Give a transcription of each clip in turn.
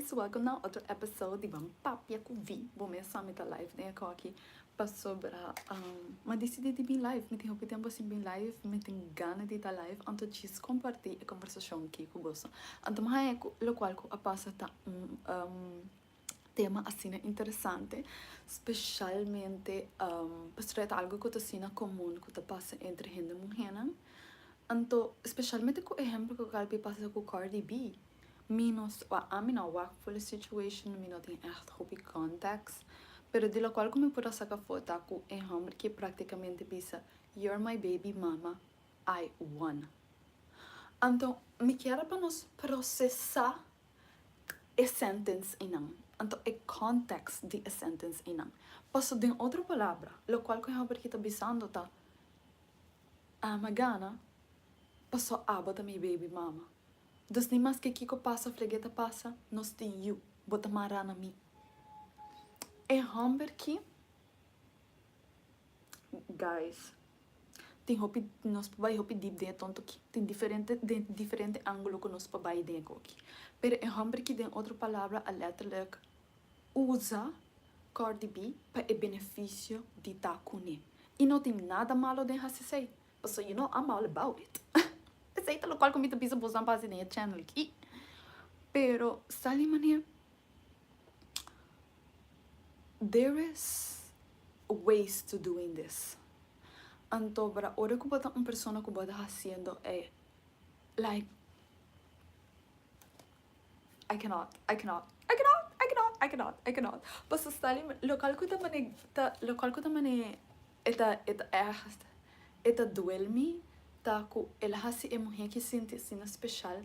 Guys, welcome na otro episode di Ban Papia ku Vi. Bo mes sa mi ta live den e koki pasobra mi a disidí di bin live. Mi tin hopi tempu sin bin live, mi tin gana di ta live anto djis kompartí e kombersashon aki ku boso. Anto mi haña ku lokual ku a pasa ta un tema asina interesante, speshalmente pasobra e ta algu ku ta asina komun ku ta pasa entre hende muhénan. Anto speshalmente ku ehèmpel ku kalbi pasa ku Cardi B. Mi no sa, ami no a wak for e situation, mi no tin ègt hopi context, pero di lokual ku mi por a saka afó ta ku e hòmber ke praktikamente bisa, You're my baby mama, I won. Anto mi kier pa nos prosesá e sentence einan, anto e context di e sentence einan. Paso den otro palabra, lokual ku e hòmber ki ta bisando ta, Ami a gana paso abo ta mi baby mama. Dus ni maske kiko pasa freg'é ta pasa, nos tin yu, bo ta mará na mi. E hòmber ki, guys, tin hopi, nos por bai hopi dip den e tonto ki, tin diferente, den diferente ángulo ku nos por bai den e koki. Pero e hòmber ki den otro palabra a lèterlik usa Cardi B pa e benefisio di ta kuné. I no tin nada malo den hasi esei. Pasobra you know I'm all about it. Esei ta lokual ku mi ta bisa boso pa hasi den e channel aki. Pero sali manera there is ways to doing this. Anto bra ora ku bo ta un persona ku bo ta hasiendo e like I cannot, I cannot, I cannot, I cannot, I cannot, I cannot. Pasobra sali lokual ku ta mane ta lokual ku ta mane E ta e ta ègt e ta duel mi ta ku el a hasi e muhé ki sinti asina speshal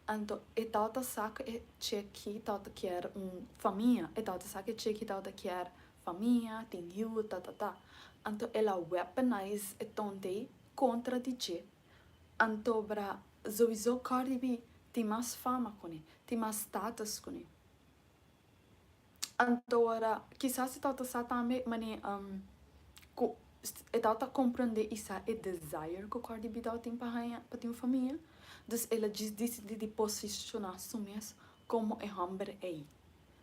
anto e tabata sa ku e cheki tabata kier un famia e tabata sa ku e cheki tabata kier famia tin yu ta ta ta anto el a weaponize e tont'ei kontra di dje anto bra souiso Cardi B tin mas fama kuné tin mas status kuné. Anto ora, kisas e tabata sa tambe manera ku e tabata komprendé i sa e desire ku Cardi B tabatin pa haña, pa tin un famia. Dus el a djis disidí di posishoná su mes komo e hòmber ei,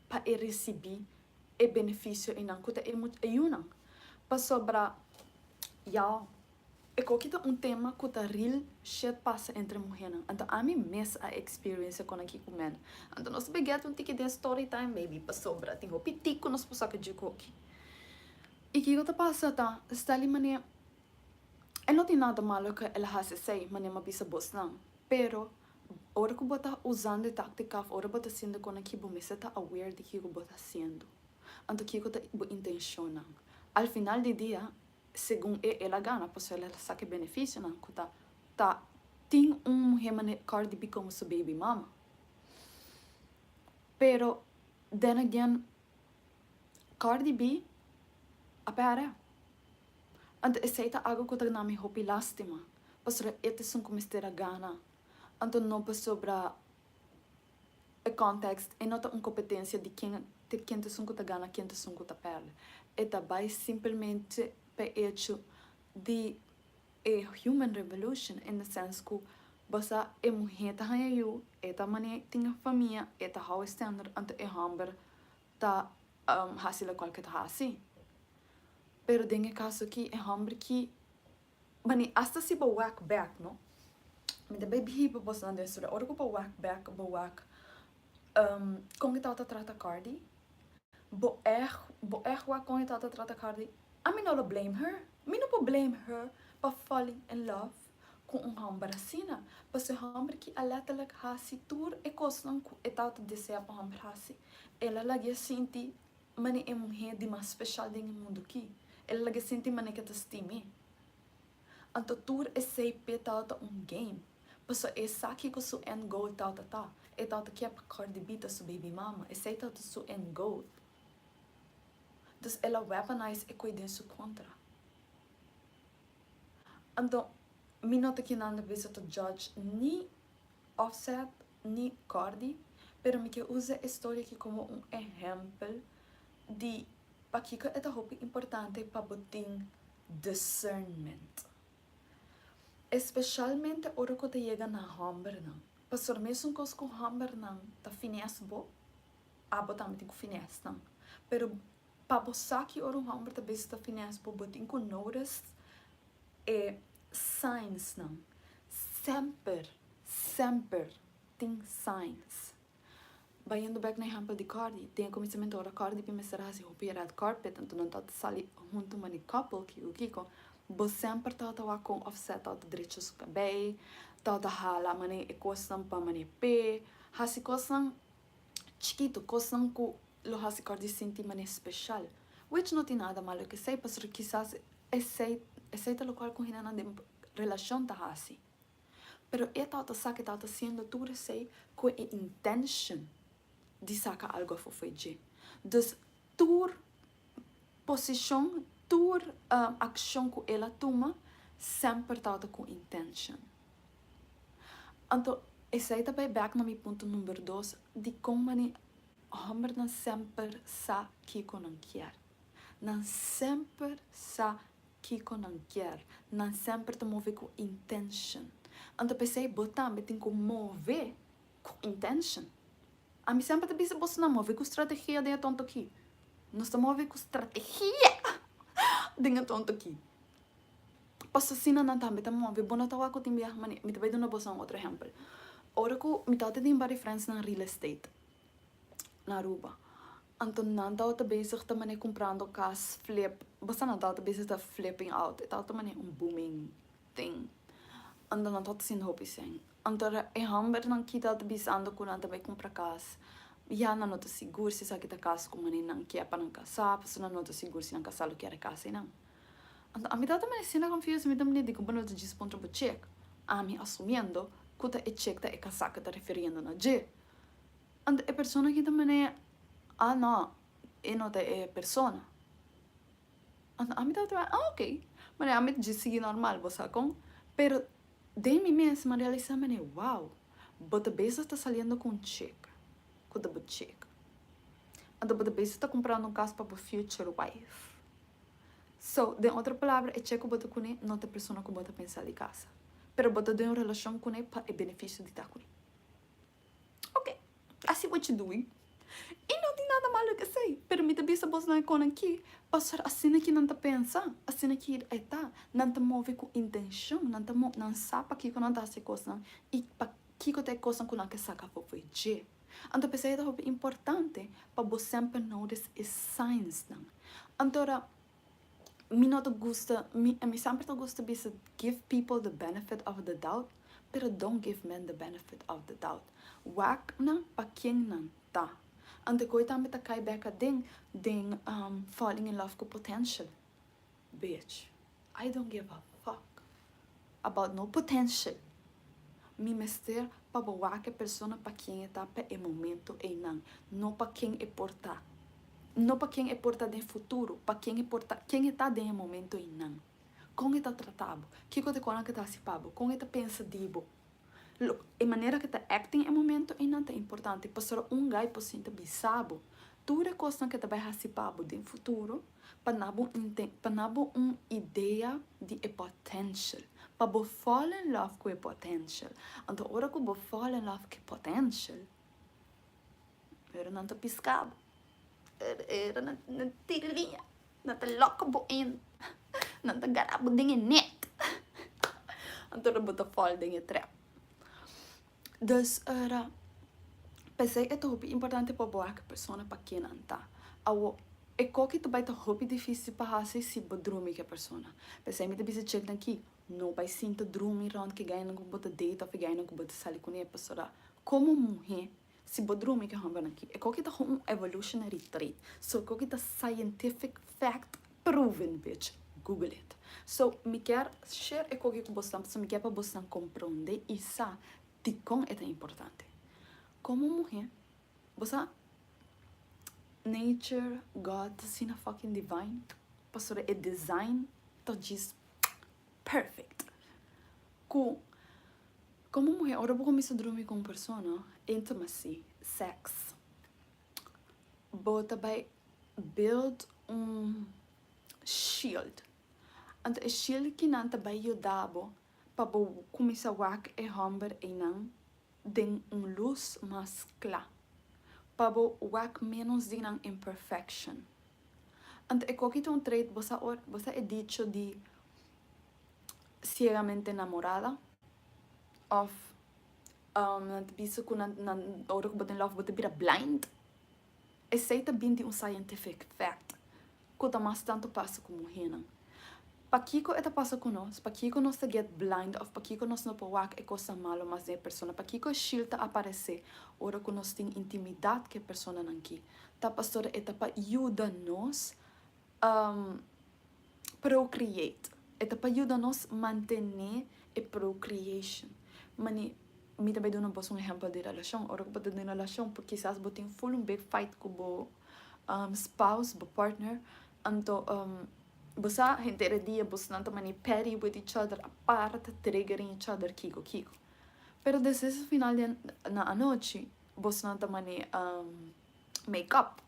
pa e risibí e benefisio einan ku ta e e yunan. Pasobra, ya. E koki ta un tema ku ta real shit pasa entre muhénan. Anto ami mes a experience e kon aki ku men. Anto nos ta get un tiki den story time baby pasobra tin hopi tik ku nos por saka dje koki. I kiko ta pasa ta Stanley manera e no tin nada malo ku el a hasi esei manera mi a bisa bosnan pero ora ku bo ta usando e taktika of ora bo ta haciendo kon aki bo mester ta aware di kiko bo ta haciendo. Anto kiko ta bo intencionnan. Al final di dia Segun e el a gana pasobra el a saka e beneficionan cu ta ta tin un muher manera Cardi B como su baby mama. Pero then again Cardi B a perde. Anto esey ta algo cu ta na mi hopi lastima pasobra e ta esun cu mester a gana. Anto no pasobra e context e no ta un competencia di ken ken ta esun cu ta gana ken ta esun cu ta perde. E ta bay simplemente pa e hecho di e human revolution in the sense cu bo sa e muher ta haya yu, e ta mane tin e famia, e ta hou e standard anto e homber ta haci locual cu e ta haci. Pero den e caso aki e homber ki Mani, asta si bo wak bek, no? Mi ta bay biba boso nan den storia. Ora ku bo wak bek, bo wak kon e tabata trata Cardi. Bo èg, bo èg wak kon e tabata trata Cardi. Ami no lo blame her. Mi no por blame her pa falling in love ku un hòmber asina. Pasobra e hòmber ki a letterlijk hasi tur e kosnan ku e tabata desea pa hòmber hasi. El a lag'é sinti Mane e muhé di mas speshal den e mundu ki. El a laga sinti mane ke ta stim'é. Anto tur esei p'e tabata un game. Pasobra e sa kiko su end goal tabata ta. E tabata kier pa Cardi B ta su baby mama. Esei tabata su end goal. Dus el a weaponize e koe den su kontra. Anto mi no ta kinando bisa ta judge ni Offset ni Cardi, pero mi ke usa e storia aki komo un ehèmpel di pakiko e ta hopi importante pa bo tin discernment. Espeshalmente ora ku ta yega na hòmbernan. Pasobra mesun kos ku hòmbernan ta finès bo. Abo tambe tin ku finesse nan. Pero pa bo sa ki ora un hòmber ta bezig ta finesse bo, bo tin ku notice e signs nan. Semper, semper tin signs. Bayendo bek na ehèmpel di Cardi, den e kuminsamentu ora Cardi bin mester a hasi hopi red carpet, anto nan tabata sali huntu mani couple kiko kiko, bo semper tabata wak kon Offset tabata drecha su kabei, tabata hala mane e kosnan pa mane p'e, hasi kosnan chikitu, kosnan ku lo hasi Cardi sinti mane special, which no tin nada malo ku esei, pasobra kisas esei esei ta lokual ku hendenan den relashon ta hasi. Pero e tabata sa ku e tabata hasiendo tur esei ku e intention di saka algu afó fo'i dje. Dus tur posishon, tur akshon ku el a tuma semper tabata ku intention. Anto esei ta bai bèk na mi punto number dos, dikon mane hòmbernan semper sa kiko nan kier. Nan semper sa kiko nan kier. Nan semper ta move ku intention. Anto p'esei bo tambe tin ku move ku intention. Ami semper ta bisa boso nan move ku strategia den e tonto aki. Nos ta move ku strategia den e tonto aki. Pasobra asina nan tambe ta move. Bo no ta wak ku tin biaha manera. Mi ta bai duna boso un otro ehempel. Ora ku mi tabata tin bari friends nan real estate na Aruba. Anto nan tabata bezig ta manera kumprando kas, flip. Basta nan tabata bezig ta flipping out. E tabata manera un booming thing. Anto nan tabata haciendo hopi sèn. Anto e hòmbernan ki tabata bisando ku nan ta bai kumpra kas, ya nan no ta sigur si esaki ta kas ku manera nan kier pa nan kasá, pasobra nan no ta sigur si nan kasá lo kier e kas einan. Anto ami tabata manera asina confused, mi ta manera dikon bo no ta djis puntra bo chek? Ami asumiendo ku ta e chek ta e kasá ku ta refiriendo na dje. Anto e persona ki ta manera, ah no, e no ta e persona. Anto ami tabata manera, ah ok, manera ami ta djis sigui normal, bo sa kon? Pero den mi mes mi a realisa manera, wow, bo ta bezig ta saliendo ku un chick, ku ta bo chick. Anto bo ta bezig ta kumprando un kas pa bo future wife. So, den otro palabra, e chick ku bo ta kuné no ta e persona ku bo ta pensa di kasa, pero bo ta den un relashon kuné pa e benefisio di ta kuné. Ok, I see what you doing. I no tin nada malo ku esei, pero mi ta bisa bosnan e konan aki, pasobra asina ki nan ta pensa, asina ki e ta, nan ta move ku intenshon, nan ta mo, nan sa pakiko nan ta hasi e kosnan i pakiko ta e kosnan ku nan ke saka afó for dje. Anto p'esei e ta hopi importante pa bo semper notice e signsnan. Anto ora mi no ta gusta, mi mi semper ta gusta bisa give people the benefit of the doubt, pero don't give men the benefit of the doubt. Wak nan pa ken nan ta. Anto koe tambe ta kai bek aden den falling in love ku potential. Bitch, I don't give a fuck about no potential. Mi mester pa bo wak e persona pa ken e ta pa e momento einan, no pa ken e por ta. No pa ken e por ta den futuro, pa ken e por ta, ken e ta den e momento einan. Kon e ta trata bo? Kiko ta e konan ku e ta hasi pa bo? Kon e ta pensa di bo? Lo, e manera ku e ta acting e momento einan ta importante, pasobra un guy por sinta bisa bo tur e kosnan ku e ta bai hasi pa bo den futuro, pa na bo un pa na bo un idea di e potential, pa bo fall in love ku e potential. Anto ora ku bo fall in love ku e potential, ora nan ta piska bo, ora nan ta tira liña, nan ta lock bo in, nan ta gara bo den e net, anto ora bo ta fall den e trap. Dus ora, p'esei e ta hopi importante pa bo wak e persona pa ken nan ta. Awo, e koki ta bai ta hopi dificil pa hasi si bo drumi ku e persona. P'esei mi ta bisa cheknan ki, no bai sinta drumi rond ku e gainan ku bo ta date of e gainan ku bo ta sali kuné, pasobra komo muhé, si bo drumi ku e hòmbernan ki, e koki ta un evolutionary trait. So e koki ta scientific fact proven, bitch. Google it. So, mi kier share e koki ku bosnan pasobra mi kier pa bosnan kompronde i sa dikon e ta importante. Komo muhé, bo sa nature, God ta asina fucking divine pasobra e design ta djis perfect. Ku komo muhé ora bo kuminsa drumi ku un persona, intimacy, sex, bo ta bai build un shield. Anto e shield kinan ta bai yuda bo pa bo kuminsa wak e hòmber einan den un lus mas kla. Pa bo wak menos di nan imperfection. Anto e koki ta un trait, bo sa or, bo sa e dicho di ciegamente enamorada? Of nan ta bisa ku nan nan ora ku bo ta in love bo ta bira blind? Esei ta bin di un scientific fact ku ta mas tantu pasa ku muhénan. Pakiko e ta pasa ku nos? Pakiko nos ta get blind òf pakiko nos no por wak e kosnan malu mas den e persona? Pakiko e shield ta aparesé ora ku nos tin intimidat ku e personanan ki? Ta pasobra e ta pa yuda nos procreate. E ta pa yuda nos mantené e procreation. Mane, mi ta bai duna bos un ehèmpel di relashon. Ora ku bo ta den relashon, por kisas bo tin ful un big fight ku bo spouse, bo partner. Anto bo sa henter e dia bosnan ta mane petty with each other, apart, triggering each other, kiko kiko. Pero despues final di na anochi bosnan ta mane make up.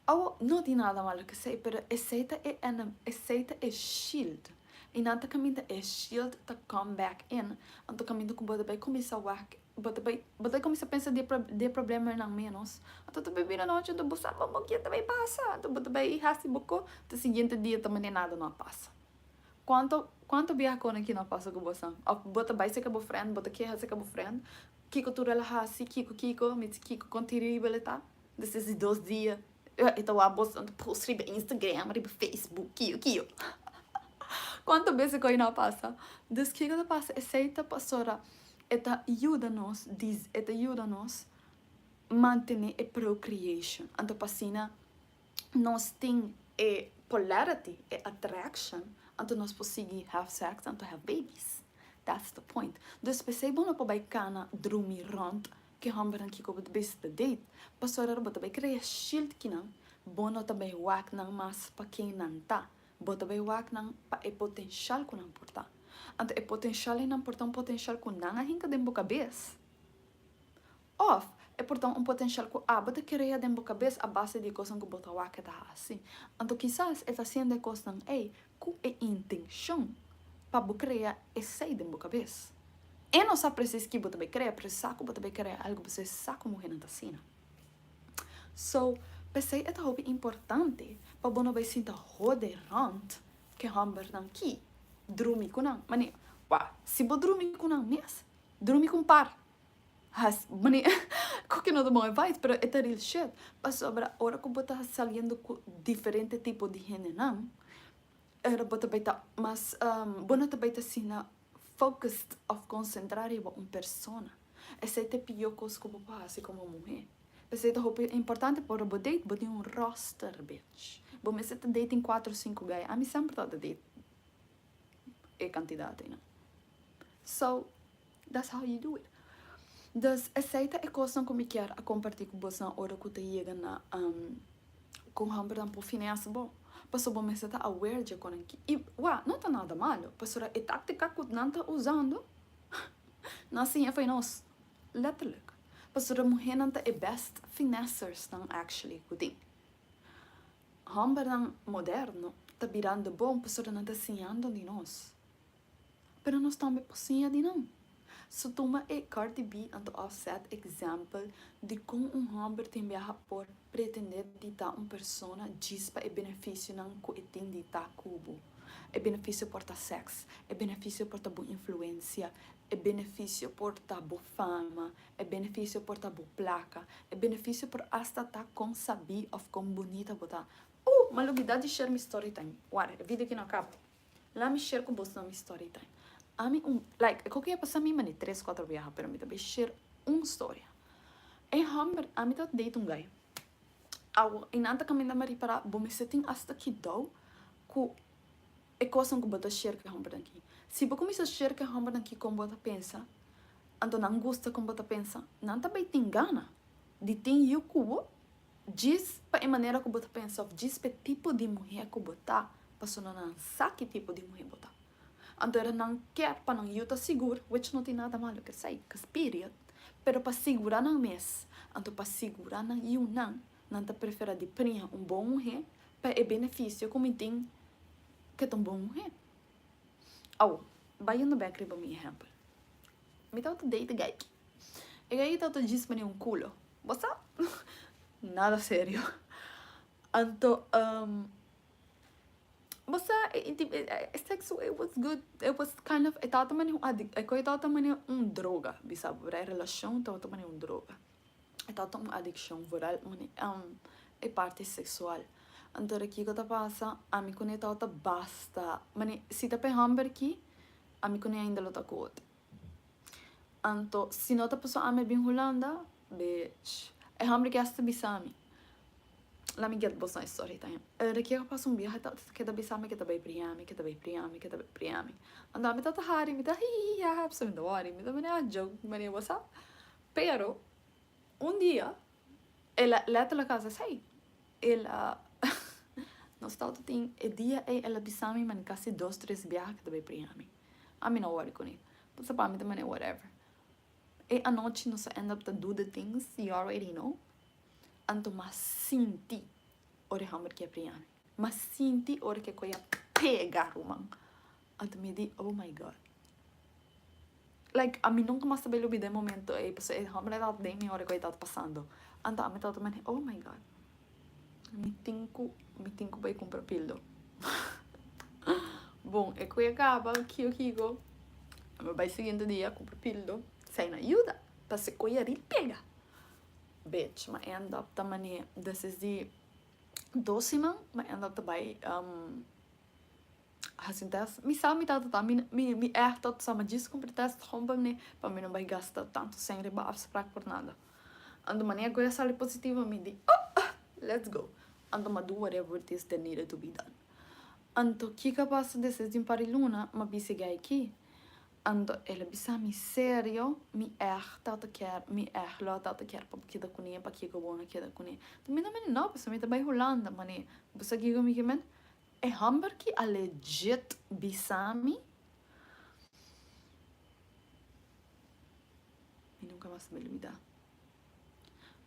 Awo, no tin nada malo ku esei, pero esei ta e esei ta e shield. I nan ta kaminda e shield ta come back in. Anto kaminda ku bo ta bai kuminsá wak, bo ta bai, bo ta kuminsá pensa di e di e problemanan ménos. Anto ta bai bira nochi, anto bo sa bo ke ta bai pasa. Anto bo ta bai hasi bo ko, te siguiente dia ta manera nada no a pasa. Kuantu, kuantu biaha kon aki no a pasa ku bo sa? Òf bo ta bai serka bo friend, bo ta keha serka bo friend, kiko tur el a hasi, kiko kiko, mi di kiko, kon teribel e ta. Despues di dos dia e ta wak bos ta post riba Instagram, riba Facebook, kio kio. Kuantu bes e kos no a pasa? Dus kiko ta pasa? Esei ta pasobra e ta yuda nos, e ta yuda nos mantene e procreation. Anto pa asina nos tin e polarity, e attraction, anto nos por sigui have sex anto have babies. That's the point. Dus p'esei bo no por bai kana drumi rond Ke hòmbernan kiko bo ta bisa ta date? Pasobra bo ta bai krea shield kinan, bo no ta bai wak nan mas pa ken nan ta. Bo ta bai wak nan pa e potenshal ku nan por ta. Anto e potenshal ei nan por ta un potenshal ku nan a hinka den bo kabes. Òf e por ta un potenshal ku abo ta krea den bo kabes a base di e kosnan ku bo ta wak e ta hasi. Anto kisas e ta hasiendo e kosnan ei ku e intenshon pa bo krea esei den bo kabes. E no sa presis ki bo ta bai krea, pero e sa ku bo ta bai krea algu pasobra e sa ku muhénan ta asina. So, p'esei e ta hopi importante pa bo no bai sinta hode rònt ku e hòmbernan ki drumi ku nan. Manera, wak, si bo drumi ku nan mes, drumi ku un par. Has, manera, ku ke no ta bon advice, pero e ta real shit. Pasobra ora ku bo ta saliendo ku diferente tipo di hendenan, ora bo ta bai ta mas, bo no ta bai ta asina focused of concentra riba un persona. Esey ta e pior cos cu bo por haci como muher. P'esey ta hopi importante pa ora bo date bo tin un roster, bitch. Bo mester ta dating cuatro o cinco guy. Ami semper tabata date e cantidad eynan. So, that's how you do it. Dus esey ta e cosnan cu mi kier a comparti cu bosnan ora cu ta yega na Con hombernan por finesse bo? Pasobra bo mester ta aware dje conan ki. Y wak, no ta nada malo, pasobra e tactica cu nan ta usando, nan siña fo'i nos, letterlijk. Pasobra muhernan ta e best finessersnan actually cu tin. Hombernan moderno ta birando bon pasobra nan ta siñando di nos. Pero nos tambe por siña di nan. So tuma e Cardi B anto Offset example di con un homber tin biaha por pretende di ta un persona djis pa e beneficionan cu e tin di ta cu bo. E beneficio por ta sex, e beneficio por ta bo influencia, e beneficio por ta bo fama, e beneficio por ta bo placa, e beneficio por hasta ta con sabí of con bunita bo ta. Uh! M'a lubida di share mi story time. Wara, e video aki no a caba. Laat mi share ku bosnan mi story time. Ami un, like, e koki a pasa mi mane tres, kuater biaha, pero mi ta bay share un storia. E homber, ami ta date un guy. Awo, i nan ta kaminda mi ripara, bo mester tin asta kidou ku e kosnan ku bo ta share ku e hombernan aki. Si bo kuminsa share ku e hombernan aki kon bo ta pensa, anto nan gusta kon bo ta pensa, nan ta bay tin gana di tin yu ku bo Djis pa e manera ku bo ta pensa òf djis pa e tipo di muhé ku bo ta, pasobra nan sa ki tipo di muhé bo ta. Anto era nan kier pa nan yu ta sigur, which no tin nada malo ku esei, cause period, pero pa sigurá nan mes, anto pa sigurá nan yunan, nan ta preferá di priña un bon muhé pa e benefisio ku mi tin ku e ta un bon muhé. Awo, bayendo bèk riba mi ehèmpel. Mi tabata date e guy. E guy tabata djis manera un kulo. Bo sa? Nada serio. Anto bo sa e sexo it was good, it was kind of e tabata manera un adic, e koe tabata manera un droga bisa bo, e relacion tabata manera un droga. E tabata un adiccion vooral e parti sexual. Anto ora kiko ta pasa ami ku ne tabata basta, mane si ta pa e homber aki ami ku ne ainda lo ta ku otro. Anto si no ta paso ami a bin Hulanda, bitch, e homber ki hasta bisa mi, laat mi get boso e story time. Ora ki a pasa un biaha ta keda bisa mi ke ta bai priami, ke ta bai priami, ke ta bai priami. Anto ami tabata hari, mi ta hihihi haha, pasobra mi ta wori, mi ta manera joke, manera whatsapp. Pero un dia el a letterlijk a hasi esei. El a nos tabata tin e dia ei el a bisa mi mane kasi dos tres biaha ke ta bai priami. Ami no wori kuné. Pasobra pa mi ta mane whatever. E anochi nos a end up ta do the things you already know. Anto m'a sinti ora e hòmber ke a priami. M'a sinti ora ke koe a pega ruman. Anto mi di, oh my God. Like, ami nunca mas ta bay lubida e momento ey, pasobra e homber tabata den mi ora cu e tabata pasando. Anto ami tabata mane, oh my God, mi tin cu, mi tin cu bay cumpra pildo. Bon, e cu a caba, kico kico, ami bay siguiente dia cumpra pildo, esey no a yuda, pasobra e cu a ripega. Bitch, m'a end up ta mane, despues di dos siman, m'a end up ta bay. Hasi un test. Mi sa mi tata ta mi mi mi echt dat sa ma djis kumpra test gewoon pa mi pa mi no bai gasta tantu sèn riba afsprak por nada. Anto manera ku e a sali positivo mi di oh let's go. Anto m'a do whatever it is that needed to be done. Anto kiko a pasa despues di un par di luna m'a bisa e guy aki. Anto el a bisa mi serio mi echt tata kier mi echt lo a tata kier pa bo keda kuné pakiko bo no keda kuné. Mi ta mende no pasobra mi ta bai Hulanda mane bo sa kiko mi ke mende. E hòmber ki a legit bisa mi, mi nunka mas ta lubidá.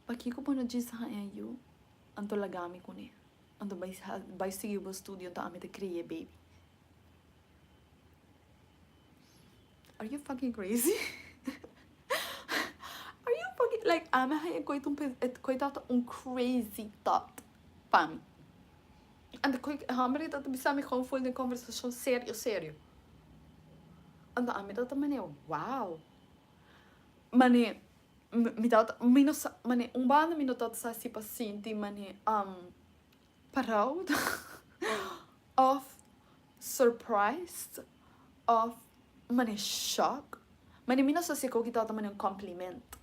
Pakiko bo no djis haña yu, anto laga mi kuné? Anto bai bai sigui bo studio anto ami ta kria e baby. Are you fucking crazy? Are you fucking like ami a haña koe ta un koe ta un crazy thought pa mi. Anto koe e hòmber ei tabata bisa mi kon full den konversashon serio serio. Anto ami tabata manera wow. Mane mi tabata mi no sa mane un banda mi no tabata sa si pa sinti mane proud òf surprised òf mane shock. Mane mi no sa si e koki tabata mane un compliment.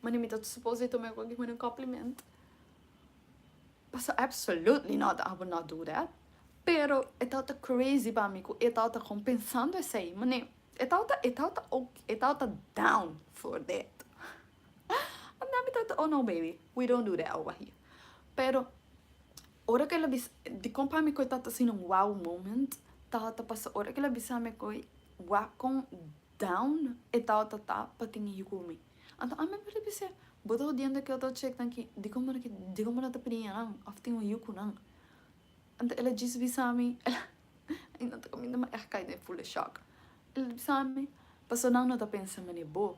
Mane mi ta suppose di tuma e koki mane un compliment. Paso absolutely not, I would not do that. Pero e tabata crazy pa mi cu e tabata con pensando esey. Mane, e tabata, e tabata ok, e tabata down for that. Anda mi tabata, oh no baby, we don't do that over here. Pero ora cu el a bisa, dicon pa mi cu e tabata asina un wow moment, tabata paso ora cu el a bisa mi cu wak con down e tabata ta pa tin e yu cu mi. Anto ami por a bisa, Bo ta odiando ki otro cheknan ki dikon bo no ke dikon bo no ta pidi nan òf tin un yu ku nan? Anto el a djis bisa mi, el a i no ta kaminda mi a kai den full shock. El a bisa mi, Pasobra nan no ta pensa manera bo.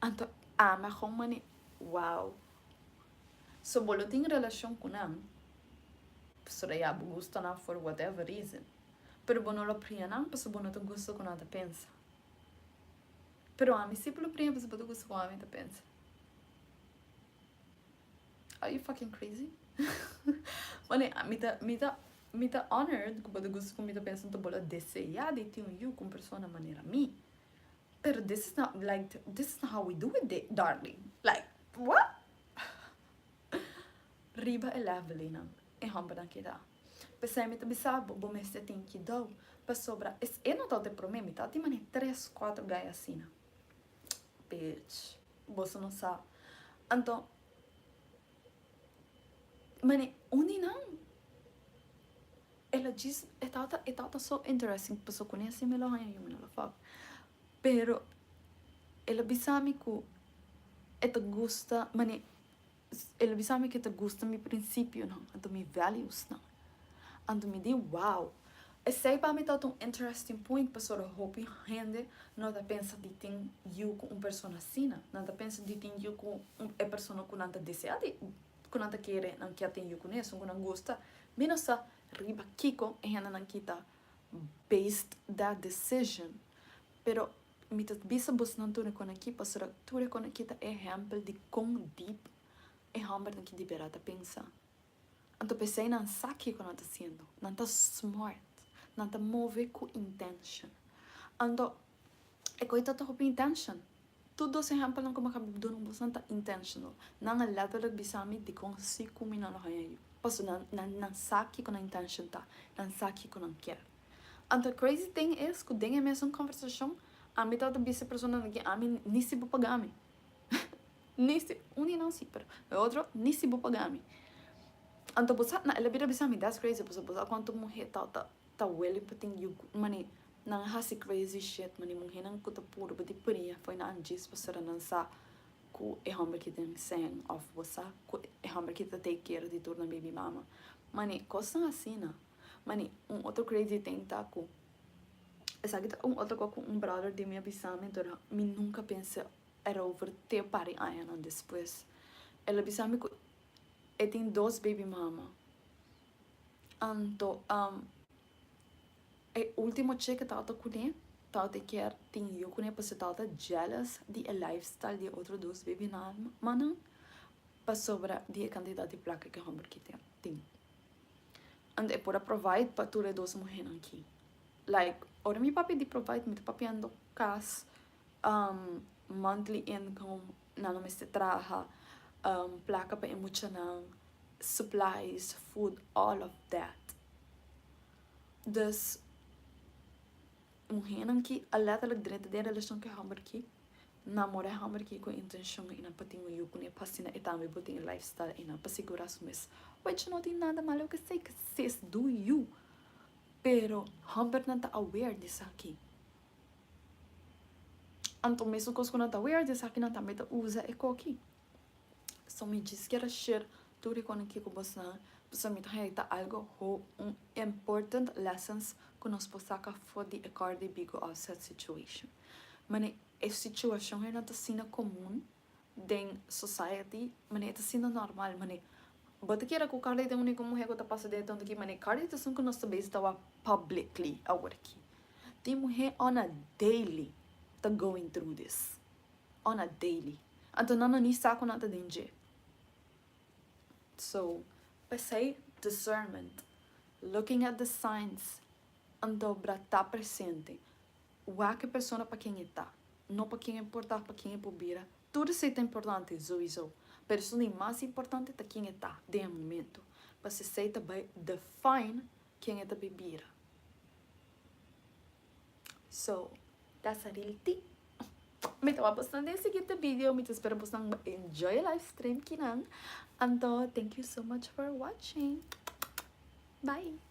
Anto ami a kon manera, wow. So bo lo tin relashon ku nan pasobra ya bo gusta nan for whatever reason, pero bo no lo pria nan pasobra bo no ta gusta ku nan ta pensa. Pero ami si por lo prima pasobra bo ta gusta con ami ta pensa. Are you fucking crazy? Mane mi ta mi ta mi ta honored cu bo ta gusta con mi ta pensa anto bo lo desea di tin un yu cu un persona manera mi. Pero this is not like this is not how we do it darling. Like what? Riba e level einan e hombernan keda. P'esei mi ta bisa bo, bo mester tin kidou, pasobra es e no tabata e promé, mi tabata tin manera tres, kuater gai asina. Bitch, boso no sa. Anto, mane un di nan, el a djis, e tabata, e tabata so interesting, pasobra ku ne si mi lo haña yu mi no lo fuck. Pero el a bisa mi ku e ta gusta, mane. El a bisa mi ku e ta gusta mi prinsipionan, anto mi valuesnan. Anto mi di, wow! Esei pa mi ta un interesting point, pasobra hopi hende no ta pensa di tin yiu cu un persona asina. Nan ta pensa di tin yiu cu e persona cu nan ta desea di, cu nan ta kere nan kier tin yiu cune, esun cu nan gusta. Mi no sa riba kico e hendenan kita based that decision, pero mi ta bisa bosnan tur e con aki pasobra tur e con aki ta ehempel di con deep e hombernan ki di berdad ta pensa. Anto p'esei nan sa kiko nan ta hasiendo. Nan ta smart. Nan ta move ku intention. Anto e koi ta hopi intention. Tur dos ehèmpelnan ku mi a kaba di duna boso nan ta intentional. Nan a lèterlik bisa mi dikon si ku mi nan lo haña yu. Pasobra nan nan nan sa kiko nan intention ta. Nan sa kiko nan kier. Anto crazy thing is ku den e mesun kòmbersashon ami tabata bisa e personanan aki ami ni si bo paga mi. Ni si, un di nan si, pero e otro ni si bo paga mi. Anto bo sa, na el a bira bisa mi, that's crazy, pasobra bo sa cuanto muhe ta ta ta willing pa tin yu, mane nan a haci crazy shit, mane muhenan cu ta purba di pria fo'i nan djis pasobra nan sa cu e homber ki tin sèn of bo sa cu e homber ki ta take care di tur nan baby mama. Mane cosnan asina. Mane un otro crazy thing ta cu esaki ta un otro cos cu un brother di mi a bisa mi, pero mi nunca pensa erover te par di añanan despues. El a bisa mi ku e tin dos baby mama. Anto e ultimo che ku tabata kuné tabata kier tin yu kuné pasobra e tabata jealous di e lifestyle di e otro dos baby mamanan pasobra di e kantidat di plaka ku e hòmber ki tin. Anto e por a provide pa tur e dos muhénan aki. Like ora mi papia di provide mi ta papiando kas. Monthly income, nan no mester traha, placa pa e muchanan, supplies, food, all of that. Dus, muhernan ki a letterlijk drenta den relacion cu e homber ki, namora e homber ki cu intencion y nan pa tin un yu cune pa asina e tambe por tin e lifestyle y nan pa sigura su mes. Which no tin nada malo cu esey, sis do you. Pero hombernan ta aware di esaki. Anto mesun kos ku nan ta wear di esaki nan tambe ta usa e koki. So mi djis kier a share tur e konan aki ku bosnan pasobra mi ta haña ta algo ho un important lessons ku nos por saka for di e Cardi B ku Offset situation. Mane e situashon ei no ta asina komun den society mane e ta asina normal mane bo ta kere ku Cardi ta e uniko muhe ku ta pasa den e tonto aki mane Cardi ta esun ku nos ta bezig ta wak publicly awor aki tin muhe on a daily ta going through this on a daily anto nan no ni sa ku nan ta den dje so p'esei discernment looking at the signs anto bra ta presente Wak e persona pa ken e ta, no pa ken e por ta, pa ken e por bira. Tur esei ta importante, souiso. Pero esun di mas importante ta ken e ta den e momento. Pasobra esei ta bai define ken e ta bai bira. So, that's a real tea. Mi ta wak bosnan den e siguiente video. Mi ta spera bosnan enjoy e live stream kinan. Anto, thank you so much for watching. Bye!